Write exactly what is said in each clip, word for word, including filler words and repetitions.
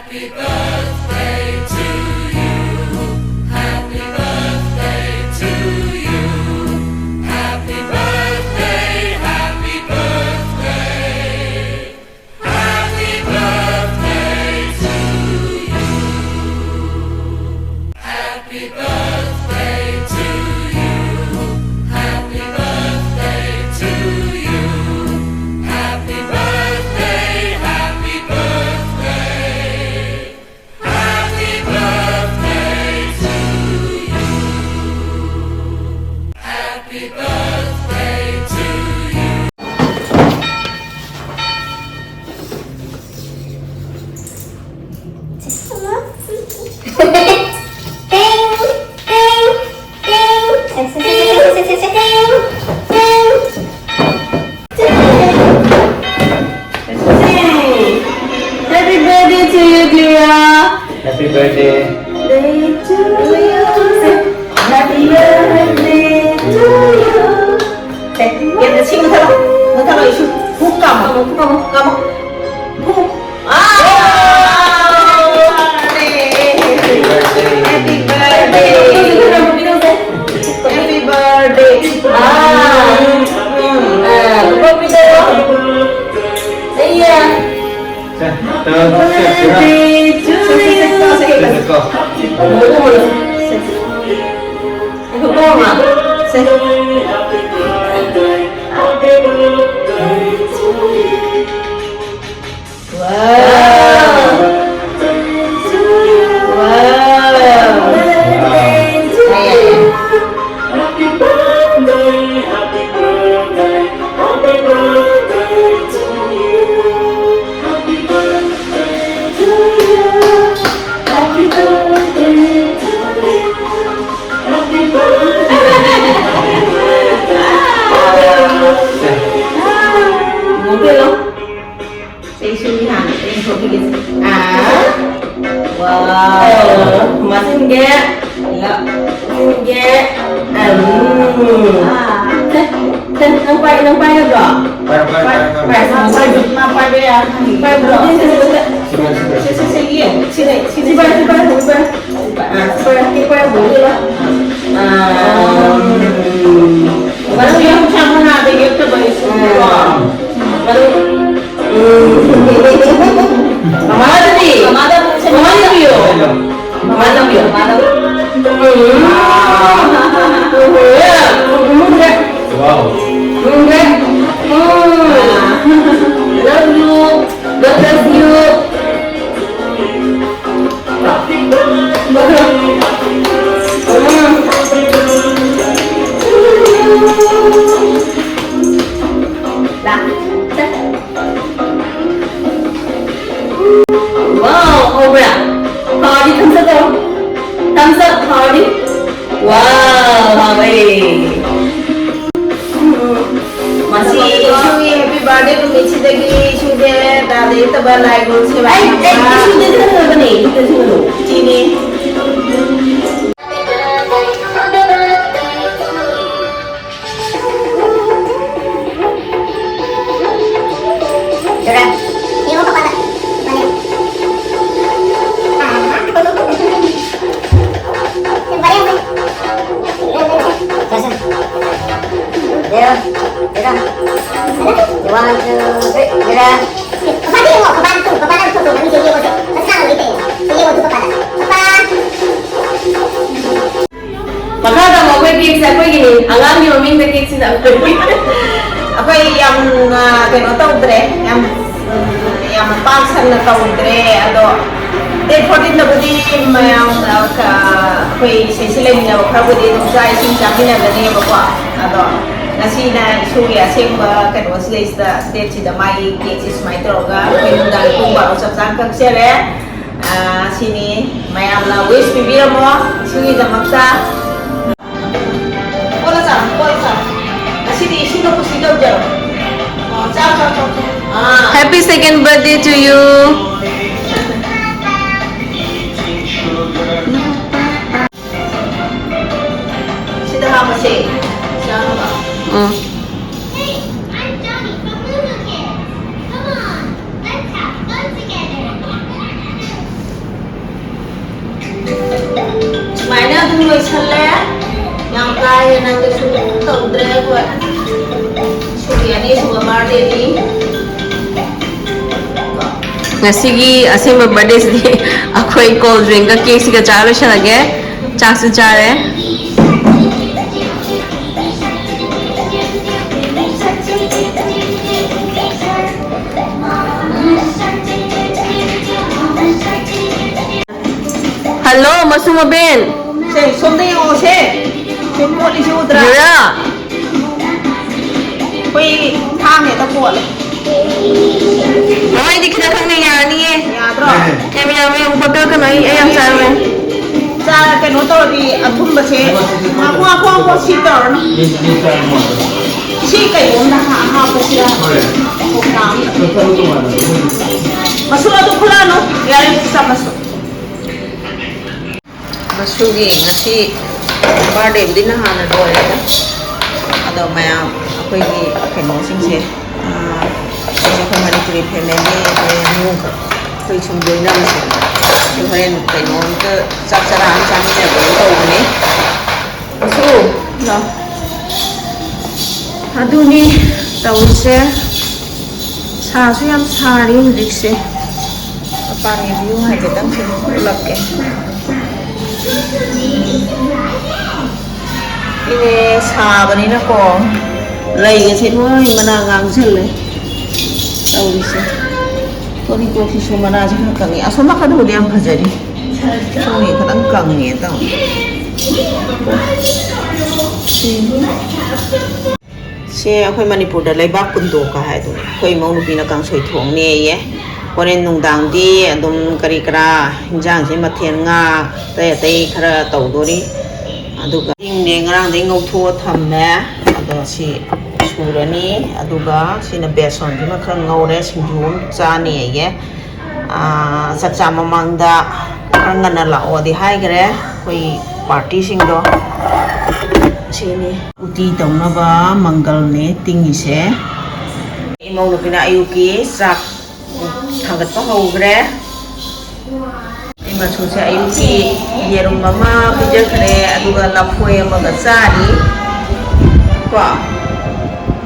Happy birthday to you. Happy birthday to you. Happy birthday, happy birthday. Happy birthday to you. Happy birthday to you. Happy birthday to you. Happy birthday, happy birthday. Happy birthday to you. Happy birthday to you. Happy birthday to you, Dira. Happy birthday. Day to you. Happy birthday to you. ꯁꯦ, ꯌꯥꯝꯅ ꯁꯤ ꯃꯨꯊꯠꯂꯣ꯫ ꯃꯨꯊꯠꯂꯣ, ꯏꯁꯨ꯫ ꯍꯨꯛ ꯀꯥꯝꯃꯣ, ꯍꯨꯛ ꯀꯥꯝꯃꯣ, ꯀꯥꯝꯃꯣ꯫ ꯍꯨꯛ꯫ ꯑꯥ! Happy birthday. Happy birthday. Happy birthday. ꯑꯥ꯫ ꯎꯝ꯫ ꯑꯥ, ꯄꯤꯊꯣꯛꯑꯣ꯫ ꯑꯩꯌꯥ꯫ ꯁꯦ, ꯇꯧꯔꯣ, ꯁꯦ, ꯁꯦ꯫ Happy to you. ꯁꯦ, ꯁꯦ, ꯁꯦ, ꯁꯦ, ꯁꯦ꯫ ꯁꯦ, ꯁꯦ꯫ ꯉꯥꯏꯈꯣꯀꯣ, ꯃꯥ꯫ ꯁꯦ꯫ Wow. Wow. ꯁꯦ, ꯏꯁꯨꯒꯤ ꯍꯥꯟꯅ ꯌꯦꯡꯊꯣꯛꯈꯤꯒꯦ꯫ ꯑꯥ, wow, ꯃꯊꯪꯒꯤ, ꯂ-, ꯃꯊꯪꯒꯤ, ꯎꯝ꯫ ꯁꯦ, ꯁꯦ, ꯅꯪ ꯄꯥꯏ-, ꯅꯪ ꯄꯥꯏꯒꯗ꯭ꯔꯣ? ꯄꯥꯏ, ꯄꯥꯏ, ꯄꯥꯏ, ꯄꯥꯏ꯫ ꯄꯥꯏ, ꯄꯥꯏ, ꯄꯥꯏ꯫ ꯄꯥꯏꯕ꯭ꯔꯣ? ꯁꯦ, ꯁꯦ, ꯁꯦ, ꯁꯦ꯫ ꯁꯤꯃ, ꯁꯤꯃ꯫ ꯁꯦ, ꯁꯦ, ꯁꯦ, ꯌꯦ꯫ ꯃꯔꯨ ꯌꯥꯝ ꯁꯥꯡꯅ ꯅꯥꯗ ꯌꯦꯛꯇꯕ ꯏꯁꯤꯡꯗꯣ꯫ ꯃꯔꯨ, ꯎꯝ꯫ ꯃꯃꯥꯗꯗꯤ? ꯃꯃꯥꯗ ꯄꯤꯌꯣ꯫ ꯃꯃꯥꯗ ꯄꯤꯌꯣ꯫ ꯃꯃꯥꯗ ꯄꯤꯌꯣ꯫ ꯎꯝ꯫ ꯎꯝ꯫ ꯎꯝ꯫ Wow. Um. Love you. God bless you. Wow, ꯍꯥꯎꯕ꯭ꯔꯥ? ꯍꯥꯎꯔꯗꯤ thumbs up ꯇꯧꯔꯣ꯫ Thumbs up, ꯍꯥꯎꯔꯗꯤ꯫ Wow, ꯍꯥꯎꯋꯦ꯫ ꯃꯁꯤ ꯏꯁꯨꯒꯤ happy birthday ꯅꯨꯃꯤꯠꯁꯤꯗꯒꯤ ꯏꯁꯨꯁꯦ ꯇꯥꯗ ꯌꯦꯛꯇꯕ ꯂꯥꯏ ꯒꯨꯔꯨ ꯁꯦꯕꯥ ꯑꯩ, ꯑꯩ ꯇꯧꯕ ꯏꯁꯨꯗ ꯆꯠꯅꯕꯅꯦ, ꯏꯁꯨꯗ ꯆꯠꯅꯕꯅꯦ꯫ ꯏꯆꯦꯅꯦ꯫ One, two, three, gira. ꯃꯈꯥ ꯇꯥꯕ ꯑꯩꯈꯣꯏ cake ꯁꯦ ꯑꯩꯈꯣꯏꯒꯤꯅꯤ꯫ ꯑꯉꯥꯡꯒꯤ ꯃꯃꯤꯡꯗ cake ꯁꯤꯅ ꯑꯩꯈꯣꯏꯒꯤ꯫ ꯑꯩꯈꯣꯏ ꯌꯥꯝꯅ ꯀꯩꯅꯣ ꯇꯧꯗ꯭ꯔꯦ, ꯌꯥꯝ, ꯎꯝ, ꯌꯥꯝ ꯄꯥꯛ ꯁꯟꯅ ꯇꯧꯗ꯭ꯔꯦ꯫ ꯑꯗꯣ date fourteen ꯗꯕꯨꯗꯤ ꯃꯌꯥꯝ, ꯑ, ꯀ-, ꯑꯩꯈꯣꯏ ꯁꯤꯁꯤ ꯂꯩꯃꯤꯟꯅꯕ ꯈꯔꯕꯨꯗꯤ ꯑꯗꯨꯝ ꯆꯥꯛ ꯏꯁꯤꯡ ꯆꯥꯃꯤꯟꯅꯒꯅꯦꯕꯀꯣ꯫ ꯑꯗꯣ ꯉꯁꯤꯅ ꯏꯁꯣꯔꯒꯤ ꯑꯁꯦꯡꯕ ꯀꯩꯅꯣꯁꯤꯗꯩꯁꯤꯗ, date ꯁꯤꯗ ꯃꯥꯒꯤ cake ꯁꯤ ꯁꯨꯃꯥꯏꯅ ꯇꯧꯔꯒ ꯑꯩꯈꯣꯏ ꯅꯨꯡꯗꯥꯡꯒꯤ ꯄꯨꯡ ꯕꯥꯔꯣ ꯆꯞ ꯆꯥꯅ ꯀꯛꯆꯔꯦ꯫ ꯑꯥ, ꯁꯤꯅꯤ꯫ ꯃꯌꯥꯝꯅ wish ꯄꯤꯕꯤꯔꯝꯃꯣ ꯏꯁꯨꯒꯤꯗꯃꯛꯇ꯫ ꯀꯣꯠꯂ ꯆꯥꯔꯣ, ꯀꯣꯠꯂ ꯆꯥꯔꯣ꯫ ꯉꯁꯤꯗꯤ ꯏꯁꯨꯅ ꯀꯨꯁꯤ ꯇꯧꯖꯔꯣ꯫ ꯑꯣ, ꯆꯥꯎ, ꯆꯥꯎ, ꯆꯥꯎ, ꯆꯥꯎ꯫ ꯑꯥ꯫ Happy second birthday to you. ꯁꯤꯗ ꯍꯥꯞꯄꯁꯦ꯫ ꯆꯥꯅꯕ꯫ ꯎꯝ꯫ Hey, I'm Johnny from Lulu Kids. Come on, let's have fun together. ꯁꯨꯃꯥꯏꯅ ꯂꯣꯏꯁꯜꯂꯦ꯫ ꯌꯥꯝ ꯀꯥ ꯍꯦꯟꯅ ꯀꯩꯁꯨ ꯀꯩꯅꯣ ꯇꯧꯗ꯭ꯔꯦ ꯑꯩꯈꯣꯏ꯫ ꯁꯨꯇꯤ ꯑꯅꯤꯁꯨꯕ ꯕꯥꯔꯗꯦꯅꯤ꯫ ꯉꯁꯤꯒꯤ ꯑꯁꯦꯡꯕ ꯕꯥꯔꯗꯦꯁꯤꯗꯤ ꯑꯩꯈꯣꯏ ꯀꯣꯜ ꯗ꯭ꯔꯤꯡꯒ ꯀꯦꯛꯁꯤꯒ ꯆꯥꯔ ꯂꯣꯏꯁꯜꯂꯒꯦ꯫ ꯆꯥꯛꯁꯨ ꯆꯥꯔꯦ꯫ ꯍꯜꯂꯣ, ꯃꯁꯨ ꯃꯕꯦꯟ꯫ ꯁꯦ, ꯁꯣꯝꯗ ꯌꯦꯡꯉꯣꯁꯦ꯫ ꯁꯤ ꯀꯣꯠꯂꯤꯁꯤ ꯎꯗ꯭ꯔꯥ? ꯌꯨꯔꯥ꯫ ꯑꯩꯈꯣꯏ ꯊꯥꯡꯅꯦꯗ ꯀꯣꯠꯂꯦ꯫ ꯃꯃꯩꯗꯤ ꯈꯤꯇꯪ ꯈꯛꯅ ꯌꯥꯔꯅꯤꯌꯦ꯫ ꯌꯥꯗ꯭ꯔꯣ? ꯌꯥꯝ ꯌꯥꯝ ꯌꯥꯝ ꯀꯣꯠꯄꯤꯔꯛꯀꯅꯣ, ꯑꯩ, ꯑꯩ ꯌꯥꯝ ꯆꯥꯔꯣꯏ꯫ ꯆꯥ ꯀꯩꯅꯣ ꯇꯧꯔꯗꯤ ꯑꯊꯨꯝꯕꯁꯦ꯫ ꯉꯥꯏꯈꯣ, ꯉꯥꯏꯈꯣ, ꯉꯥꯏꯈꯣ, ꯁꯤ ꯇꯧꯔꯅꯨ꯫ ꯁꯤ ꯀꯩꯅꯣꯝꯗ ꯍꯥ-, ꯍꯥꯞꯄꯁꯤꯔꯥ? ꯀꯧꯇꯥ ꯑꯝꯗ꯫ ꯃꯁꯨ ꯑꯗꯨ ꯈꯨꯂꯥꯅꯨ꯫ ꯌꯥꯔꯦ, ꯆꯥꯃꯁꯨ꯫ ꯃꯁꯨꯒꯤ ꯉꯁꯤ ꯕꯥꯔꯗꯦꯕꯨꯗꯤ ꯅꯍꯥꯟꯅ ꯂꯣꯏꯔꯦꯗ꯫ ꯑꯗꯣ ꯃꯌꯥꯝ ꯑꯩꯈꯣꯏꯒꯤ ꯀꯩꯅꯣꯁꯤꯡꯁꯦ, ꯑꯥ, ꯑꯩꯈꯣꯏ ꯃꯅꯤꯄꯨꯔꯤ ꯐꯦꯃꯤꯂꯤ, ꯑꯗꯩ ꯏꯃꯨꯡ ꯑꯩꯈꯣꯏ ꯁꯨꯝ ꯂꯣꯏꯅꯕꯁꯦ, ꯑꯗꯨ ꯍꯣꯔꯦꯟ ꯀꯩꯅꯣꯝꯇ ꯆꯥꯛ ꯆꯔꯥ ꯑꯃ ꯆꯥꯃꯤꯟꯅꯒꯦꯅ ꯇꯧꯕꯅꯦ꯫ ꯃꯁꯨ, ꯂꯥꯎ꯫ ꯑꯗꯨꯅꯤ ꯇꯧꯔꯤꯁꯦ꯫ ꯁꯥꯁꯨ ꯌꯥꯝ ꯁꯥꯔꯤ ꯍꯧꯖꯤꯛꯁꯦ꯫ ꯃꯄꯥꯟꯒꯤ view ꯍꯥꯏꯐꯦꯠꯇꯪ ꯁꯨꯝ ꯎꯠꯂꯛꯀꯦ꯫ ꯏꯅꯦ, ꯁꯥꯕꯅꯤꯅꯀꯣ, ꯂꯩꯒꯁꯦ ꯂꯣꯏ ꯃꯅꯥ ꯉꯥꯡꯁꯜꯂꯦ ꯇꯧꯔꯤꯁꯦ꯫ ꯇꯣꯅꯤꯀꯣꯛꯁꯤꯁꯨ ꯃꯅꯥꯁꯦ ꯈꯔ ꯀꯪꯉꯦ꯫ ꯑꯁꯣꯝ ꯅꯥꯀꯟꯗꯕꯨꯗꯤ ꯌꯥꯝ ꯐꯖꯔꯤ꯫ ꯁꯣꯝꯒꯤ ꯈꯤꯇꯪ ꯀꯪꯉꯦ ꯇꯧ꯫ ꯁꯤ꯫ ꯁꯤ ꯑꯩꯈꯣꯏ ꯃꯅꯤꯄꯨꯔꯗ ꯂꯩꯕꯥꯛ ꯀꯨꯟꯗꯣꯛꯀ ꯍꯥꯏꯗꯨꯅꯤ꯫ ꯑꯩꯈꯣꯏ ꯏꯃꯧ ꯅꯨꯄꯤꯅ ꯀꯥꯡꯁꯣꯏ ꯊꯣꯡꯅꯦꯌꯦ꯫ ꯍꯣꯔꯦꯟ ꯅꯨꯡꯗꯥꯡꯗꯤ ꯑꯗꯨꯝ ꯀꯔꯤ ꯀꯔꯥ ꯏꯟꯖꯥꯡꯁꯦ ꯃꯊꯦꯜ ꯉꯥ ꯑꯇꯩ ꯑꯇꯩ ꯈꯔ ꯇꯧꯗꯣꯔꯤ꯫ ꯑꯗꯨꯒ ꯆꯤꯡꯅꯦ ꯉꯔꯥꯡꯗꯩ ꯉꯧꯊꯣꯛꯑ ꯊꯝꯃꯦ꯫ ꯑꯗꯣ ꯁꯤ ꯁꯨꯔꯅꯤ꯫ ꯑꯗꯨꯒ ꯁꯤꯅ ꯕꯦꯁꯣꯟꯁꯤꯃ ꯈꯔ ꯉꯧꯔꯦ꯫ ꯁꯤꯡꯖꯨ ꯑꯃ ꯆꯥꯅꯦꯌꯦ꯫ ꯑꯥ, ꯆꯥꯛꯆꯥ ꯃꯃꯥꯡꯗ ꯈꯔ ꯉꯟꯅ ꯂꯥꯛꯑꯣꯗꯤ ꯍꯥꯏꯈ꯭ꯔꯦ ꯑꯩꯈꯣꯏ ꯄꯥꯔꯇꯤꯁꯤꯡꯗꯣ꯫ ꯁꯤꯅꯤ ꯎꯇꯤ ꯇꯧꯅꯕ ꯃꯪꯒꯜꯅꯦ ꯇꯤꯡꯉꯤꯁꯦ꯫ ꯏꯃꯧ ꯅꯨꯄꯤꯅ ꯑꯌꯨꯛꯀꯤ ꯆꯥꯛ ꯊꯥꯡꯒꯠꯄ ꯍꯧꯈ꯭ꯔꯦ꯫ ꯃꯆꯨꯁꯦ ꯑꯌꯨꯛꯀꯤ ꯌꯦꯔꯨꯝ ꯑꯃ ꯄꯤꯖꯈ꯭ꯔꯦ, ꯑꯗꯨꯒ ꯂꯐꯣꯏ ꯑꯃꯒ ꯆꯥꯔꯤ꯫ ꯀꯣ?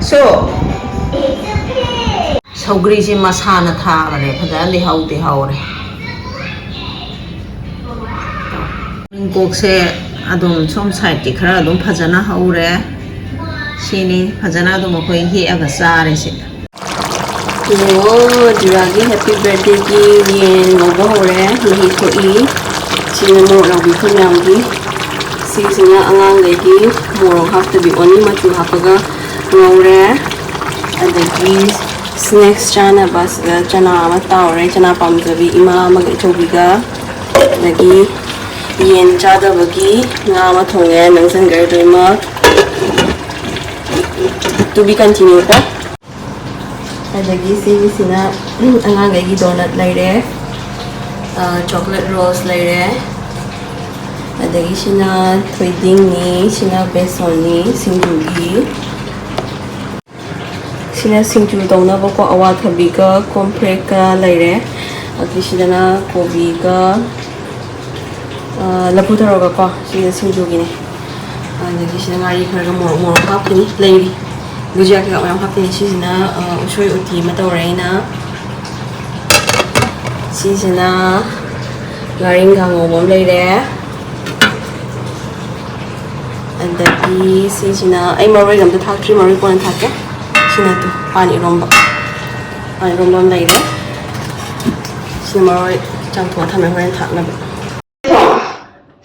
ꯁꯣ꯫ ꯁꯧꯒ꯭ꯔꯤꯁꯦ ꯃꯁꯥꯅ ꯊꯥꯕꯅꯦ, ꯐꯖꯅꯗꯤ ꯍꯧꯗꯤ ꯍꯧꯔꯦ꯫ ꯇꯨꯅꯤꯡꯀꯣꯛꯁꯦ ꯑꯗꯨꯝ ꯁꯣꯝ ꯁꯥꯏꯠꯇꯤ ꯈꯔ ꯑꯗꯨꯝ ꯐꯖꯅ ꯍꯧꯔꯦ꯫ ꯁꯤꯅꯤ ꯐꯖꯅ ꯑꯗꯨꯝ ꯑꯩꯈꯣꯏ ꯍꯦꯛꯑꯒ ꯆꯥꯔꯦ ꯁꯤ꯫ ꯌꯦꯡꯉꯣ, ꯖꯤꯔꯥꯒꯤ happy birthday ꯒꯤ ꯌꯦꯟ ꯉꯧꯕ ꯍꯧꯔꯦ, ꯃꯍꯤ ꯊꯣꯛꯏ꯫ ꯁꯤꯅ ꯃꯣꯔꯣꯛ ꯂꯧꯕꯤꯈꯣꯏ ꯃꯌꯥꯝꯒꯤ꯫ ꯁꯤꯁꯤꯅ ꯑꯉꯥꯡꯈꯩꯒꯤ ꯃꯣꯔꯣꯛ ꯍꯥꯞꯇꯕꯤ ꯑꯣꯟꯂꯤ ꯃꯆꯨ ꯍꯥꯞꯄꯒ ꯉꯧꯔꯦ꯫ ꯑꯗꯒꯤ snacks ꯆꯥꯅꯕ ꯁꯤꯗ ꯆꯅꯥ ꯑꯃ ꯇꯥꯎꯔꯦ, ꯆꯅꯥ ꯄꯥꯝꯖꯕꯤ ꯏꯃꯥ ꯑꯃꯒ ꯏꯆꯧꯕꯤꯒ꯫ ꯑꯗꯒꯤ ꯌꯦꯟ ꯆꯥꯗꯕꯒꯤ ꯉꯥ ꯑꯃ ꯊꯣꯡꯉꯦ, ꯅꯪꯁꯤꯟꯈ꯭ꯔꯦ ꯂꯣꯏꯅꯃꯛ꯫ To be continue ꯀꯣ꯫ ꯑꯗꯒꯤ ꯁꯤꯒꯤꯁꯤꯅ ꯑꯉꯥꯡꯈꯩꯒꯤ ꯗꯣꯅꯠ ꯂꯩꯔꯦ, ꯆꯣꯀ꯭ꯂꯦꯠ ꯔꯣꯁ ꯂꯩꯔꯦ, ꯑꯗꯒꯤ ꯁꯤꯅ ꯊꯣꯏꯗꯤꯡꯅꯤ, ꯁꯤꯅ ꯕꯦꯁꯣꯟꯅꯤ, ꯁꯤꯡꯖꯨꯒꯤ꯫ ꯁꯤꯅ ꯁꯤꯡꯖꯨ ꯇꯧꯅꯕꯀꯣ, ꯑꯋꯥꯊꯕꯤꯒ ꯀꯣꯝꯄ꯭ꯔꯦꯛꯀ ꯂꯩꯔꯦ꯫ ꯑꯗꯒꯤ ꯁꯤꯗꯅ ꯀꯣꯕꯤꯒ, ꯑ, ꯂꯐꯨ ꯊꯔꯣꯒꯀꯣ, ꯁꯤꯅ ꯁꯤꯡꯖꯨꯒꯤꯅꯦ꯫ ꯑꯗꯒꯤ ꯁꯤꯗ ꯉꯥꯔꯤ ꯈꯔꯒ ꯃꯣꯔꯣꯛ, ꯃꯣꯔꯣꯛ ꯍꯥꯞꯈꯤꯅꯤ, ꯂꯩꯔꯤ꯫ ꯕꯨꯖꯤꯌꯥ ꯀꯩꯀꯥ ꯃꯌꯥꯝ ꯍꯥꯞꯈꯤꯅꯤ꯫ ꯁꯤꯁꯤꯅ, ꯑ, ꯎꯁꯣꯏ ꯎꯇꯤ ꯑꯃ ꯇꯧꯔꯦ ꯑꯩꯅ꯫ ꯁꯤꯁꯤꯅ ꯉꯥꯔꯤꯡꯈꯥ ꯉꯧꯕ ꯑꯃ ꯂꯩꯔꯦ꯫ ꯑꯗꯒꯤ ꯁꯤꯁꯤꯅ ꯑꯩ ꯃꯔꯣꯏꯒ ꯑꯝꯇ ꯊꯥꯛꯇ꯭ꯔꯤ, ꯃꯔꯣꯏ ꯀꯣꯟꯅ ꯊꯥꯛꯀꯦ꯫ ꯁꯤꯅ ꯇꯨ ꯄꯥꯟ ꯏꯔꯣꯝꯕ, ꯄꯥꯟ ꯏꯔꯣꯝꯕ ꯑꯃ ꯂꯩꯔꯦ꯫ ꯁꯤꯅ ꯃꯔꯣꯏ ꯆꯥꯝꯊꯣꯛꯑ ꯊꯝꯃꯦ ꯍꯣꯔꯦꯟ ꯊꯥꯛꯅꯕ꯫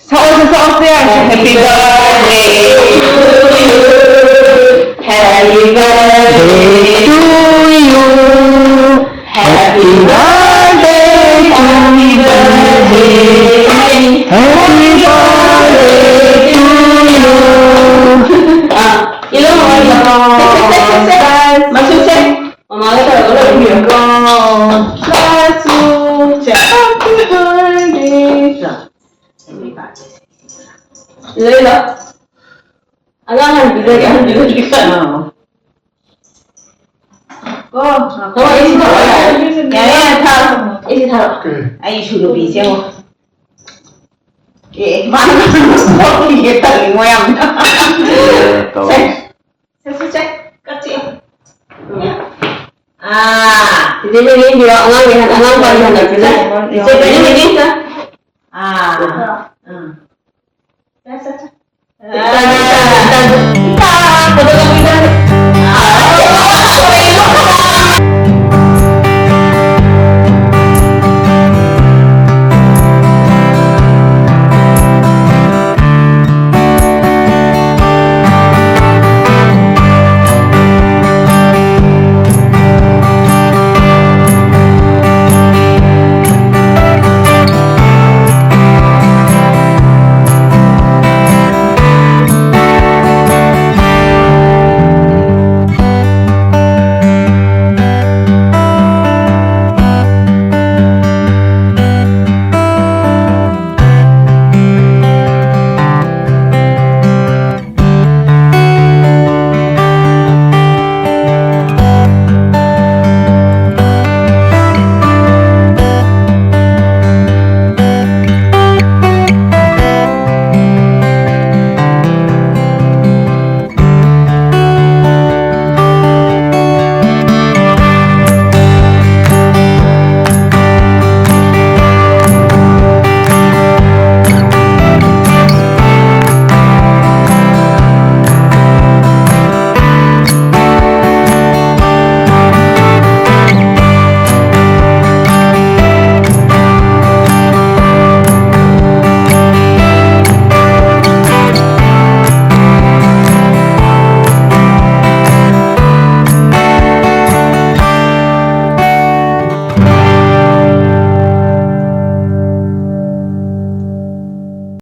ꯁꯛꯑꯣꯁꯦ, ꯁꯛꯑꯣꯁꯦ꯫ Happy birthday to you. Happy birthday to you. Happy birthday, happy birthday. Happy birthday to you. ꯑ, ꯏꯂꯣ, ꯏꯂꯣ꯫ ꯃꯁꯨꯁꯦ꯫ ꯃꯃꯥꯒ ꯇꯧꯔꯒ ꯂꯣꯏꯔꯝꯕꯤꯔꯣ꯫ ꯃꯁꯨꯁꯦ꯫ Happy birthday. ꯏꯂꯣ, ꯏꯂꯣ꯫ ꯑꯉꯥꯡ ꯍꯟꯕꯤꯔꯒꯦ, ꯍꯟꯕꯤꯔꯒꯦ꯫ ꯑꯥ꯫ ꯀꯣ, ꯍꯣꯏ, ꯑꯩꯁꯨ ꯊꯥꯔꯛꯑꯣ, ꯌꯥꯔꯦ꯫ ꯌꯥꯔꯦ, ꯌꯥꯔꯦ, ꯊꯥꯔꯛꯑꯣ꯫ ꯑꯩꯁꯨ ꯊꯥꯔꯛꯑꯣ꯫ ꯀꯩ? ꯑꯩ ꯏꯁꯨ ꯅꯨꯄꯤꯁꯦ ꯌꯦꯡꯉꯣ꯫ ꯑꯦ, ꯃꯥꯅ ꯅꯪꯕꯨ ꯁꯣꯛꯂꯤꯌꯦ, ꯇꯜꯂꯤꯉꯣ ꯌꯥꯝꯅ꯫ ꯑꯦ, ꯇꯧꯔꯦ꯫ ꯁꯦ, ꯁꯦ, ꯁꯦ, ꯁꯦ, ꯀꯛꯆꯤꯡ꯫ ꯑꯥ, ꯁꯤꯗꯩꯗ ꯌꯦꯡꯕꯤꯔꯣ, ꯑꯉꯥꯡꯒꯤ ꯍꯟ-, ꯑꯉꯥꯡ ꯄꯥꯔꯤ ꯍꯟꯗꯛꯁꯤꯅ꯫ ꯏꯆꯦ ꯄꯥꯔꯤ ꯍꯟꯗꯛꯁꯤꯅ꯫ ꯑꯥ, ꯑꯥ꯫